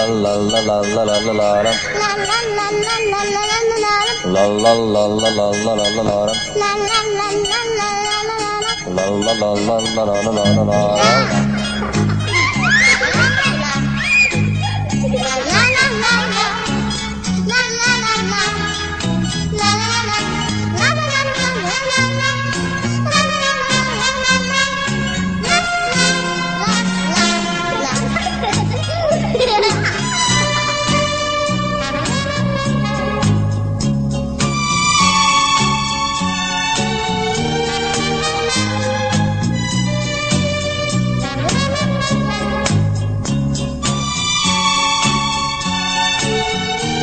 La la la la la la la la. La la la la la la la la la. La la la la la la la la la. La la la la la la la la. La la la la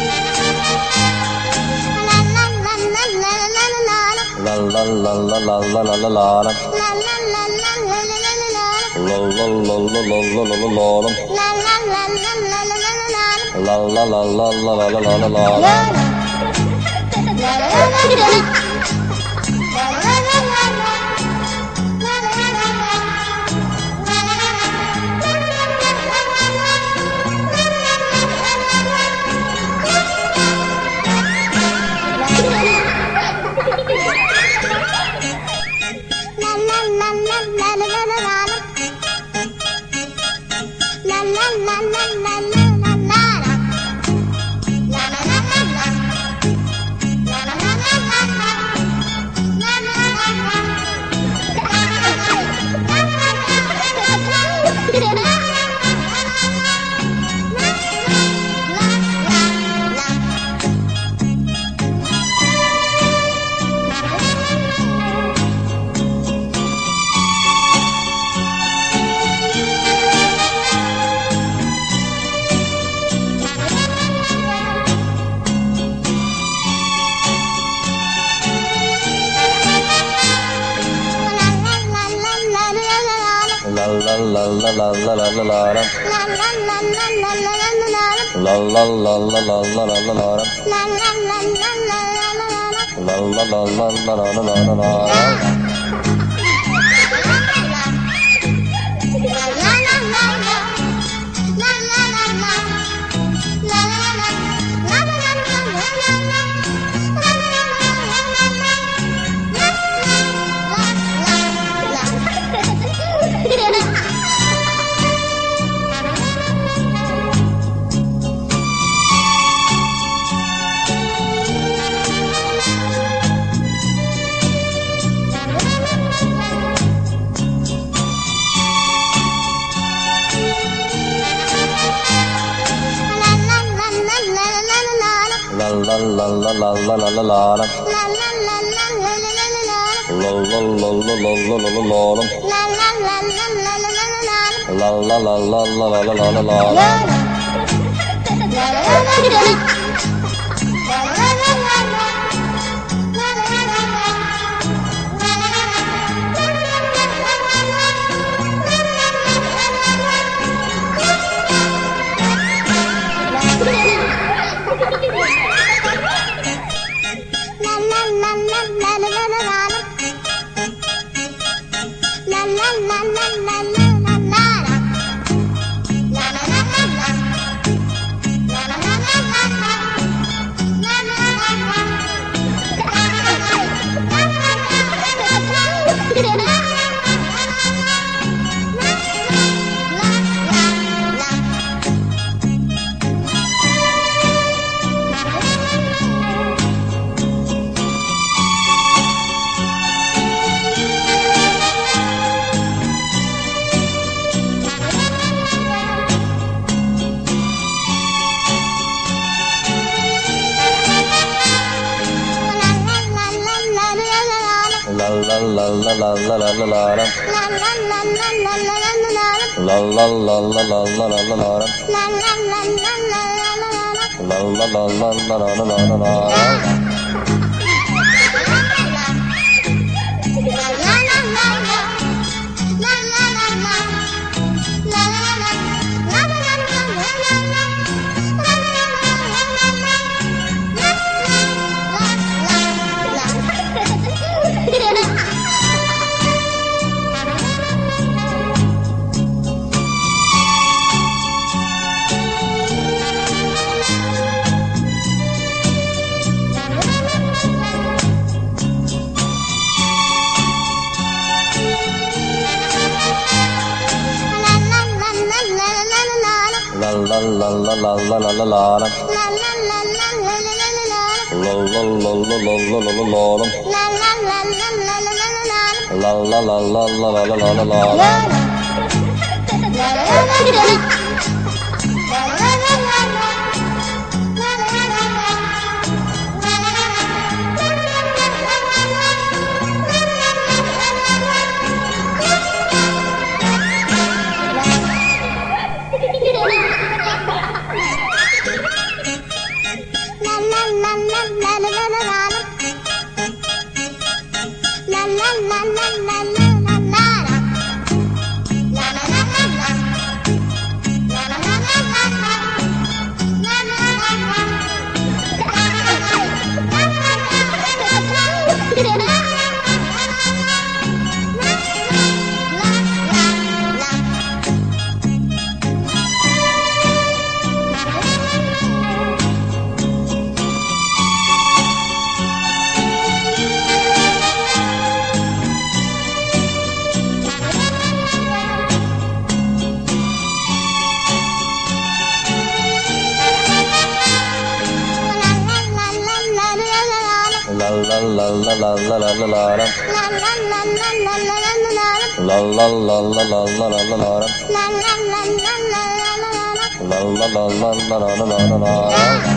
la la la la la. La la la la la la la la la. La la la la la la la la la. La la la la la la la la la. La la la la la la la la la. La la la la la la la la la. La la la la la la la la la. La la la la la la la la la. La la la la la la la la la. La la la la la la la la la. La la la la la la la la la. La la la la la la la la la. La la la la la la la la la. La la la la la la la la la. La la la la la la la la la la. La la la la la la la la la la. La la la la la la la la la. La la la la la la la la la. La la la la la la la la la la.